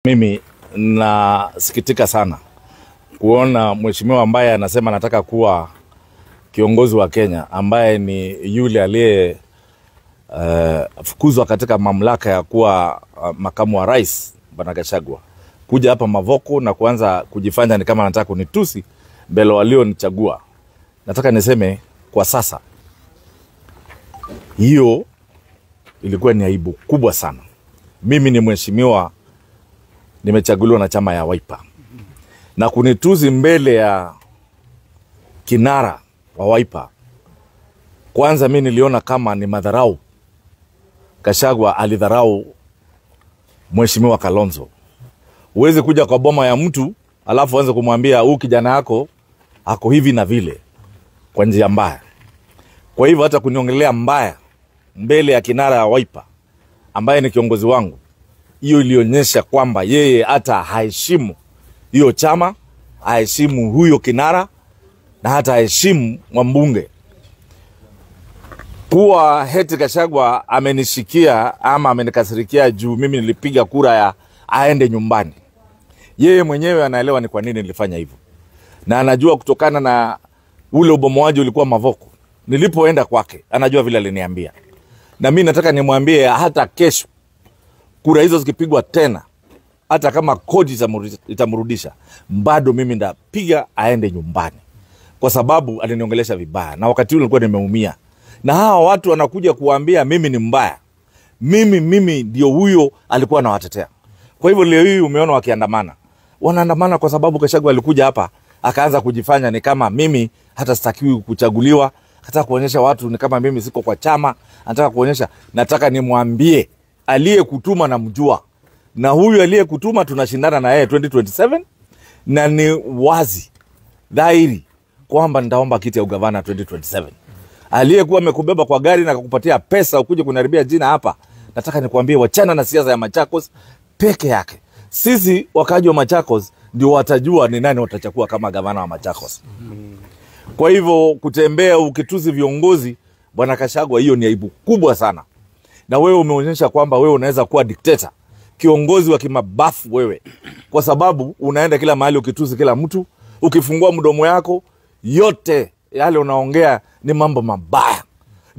Mimi nasikitika sana kuona mheshimiwa ambaye anasema anataka kuwa kiongozi wa Kenya, ambaye ni yule aliye fukuzwa katika mamlaka ya kuwa makamu wa rais, Bwana Gachagua, kuja hapa Mavoko na kuanza kujifanya ni kama anataka kunitusi mbele walionichagua. Nataka niseme kwa sasa, hiyo ilikuwa ni aibu kubwa sana. Mimi ni mheshimiwa, nimechaguliwa na chama ya Wiper, na kunituzi mbele ya kinara wa Wiper, kwanza mimi niliona kama ni madharau. Gachagua alidharau mheshimiwa Kalonzo. Huwezi kuja kwa boma ya mtu alafu anze kumwambia huyu kijana yako ako hivi na vile kwa njia mbaya. Kwa hivyo hata kuniongelea mbaya mbele ya kinara ya Wiper ambaye ni kiongozi wangu, hiyo ilionyesha kwamba yeye hata haheshimu hiyo chama, haheshimu huyo kinara na hata haheshimu mbunge. Kuwa heti Gachagua amenishikia ama amenikasirikia juu mimi nilipiga kura ya aende nyumbani, yeye mwenyewe anaelewa ni kwa nini nilifanya hivyo, na anajua kutokana na ule ubomoaji ulikuwa Mavoko nilipoenda kwake, anajua vile aliniambia. Na mimi nataka nimwambie hata kesho kura hizo zikipigwa tena, hata kama kodi itamrudisha, bado mimi ndapiga aende nyumbani, kwa sababu aliniongelesha vibaya na wakati ule nilikuwa nimeumia. Na hawa watu wanakuja kuambia mimi ni mbaya, mimi ndio huyo alikuwa anawatetea. Kwa hivyo leo hii umeona wakiandamana, wanaandamana kwa sababu Gachagua alikuja hapa akaanza kujifanya ni kama mimi hata sitakiwi kuchaguliwa, hata kuonyesha watu ni kama mimi siko kwa chama, anataka kuonyesha. Nataka nimwambie aliyekutuma namjua, na huyu aliyekutuma tunashindana na yeye 2027, na ni wazi dhahiri kwamba nitaomba kiti ya ugavana 2027. Aliyekuwa amekubeba kwa gari na kukupatia pesa ukuje kuniharibia jina hapa, nataka nikwambie wachana na siasa ya Machakos peke yake. Sisi wakaji wa Machakos ndio watajua ni nani watachagua kama gavana wa Machakos. Kwa hivyo kutembea ukitusi viongozi, Bwana Gachagua, hiyo ni aibu kubwa sana. Na wewe umeonyesha kwamba wewe unaweza kuwa dikteta, kiongozi wa kimabafu wewe, kwa sababu unaenda kila mahali ukitusi kila mtu, ukifungua mdomo yako yote yale unaongea ni mambo mabaya.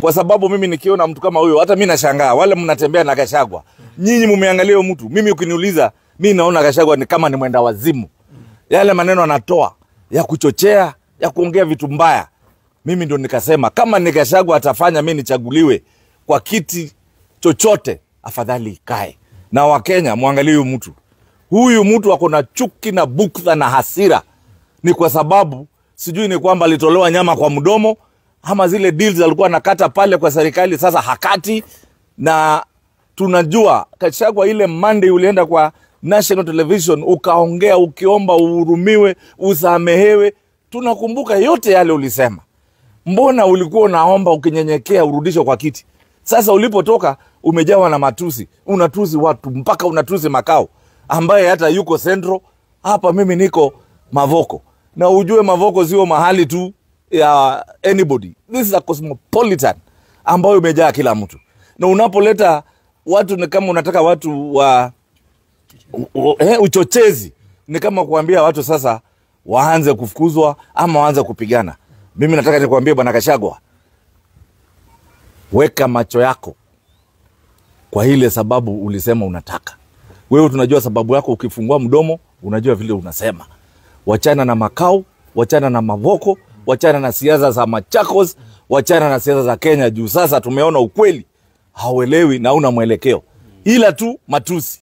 Kwa sababu mimi nikiona mtu kama huyo, hata mimi nashangaa wale mnatembea na Gachagua, nyinyi mmeangalia huyo mtu. Mimi ukiniuliza, mimi naona Gachagua ni kama ni mwenda wazimu. Yale maneno anatoa ya kuchochea, ya kuongea vitu mbaya. Mimi ndio nikasema kama ni Gachagua atafanya mimi nichaguliwe kwa kiti chochote, afadhali ikae. Na Wakenya muangalie huyu mtu. Huyu mtu ako na chuki na buktha na hasira. Ni kwa sababu sijui ni kwamba alitolewa nyama kwa mdomo ama zile deals alikuwa anakata pale kwa serikali sasa hakati. Na tunajua Gachagua ile Monday ulienda kwa national television ukaongea ukiomba uhurumiwe, usamehewe. Tunakumbuka yote yale ulisema. Mbona ulikuwa unaomba ukinyenyekea urudishwe kwa kiti? Sasa ulipotoka umejawa na matusi, unatusi watu mpaka unatusi Makau ambaye hata yuko Central. Hapa mimi niko Mavoko, na ujue Mavoko sio mahali tu ya anybody. This is a cosmopolitan ambayo imejaa kila mtu. Na unapoleta watu ni kama unataka watu wa uchochezi, ni kama kuambia watu sasa waanze kufukuzwa ama waanze kupigana. Mimi nataka nikwambie Bwana Gachagua, weka macho yako kwa ile sababu ulisema unataka. Wewe tunajua sababu yako, ukifungua mdomo unajua vile unasema. Wachana na Makau, wachana na Mavoko, wachana na siasa za Machakos, wachana na siasa za Kenya juu sasa tumeona ukweli hauelewi na una mwelekeo, ila tu matusi.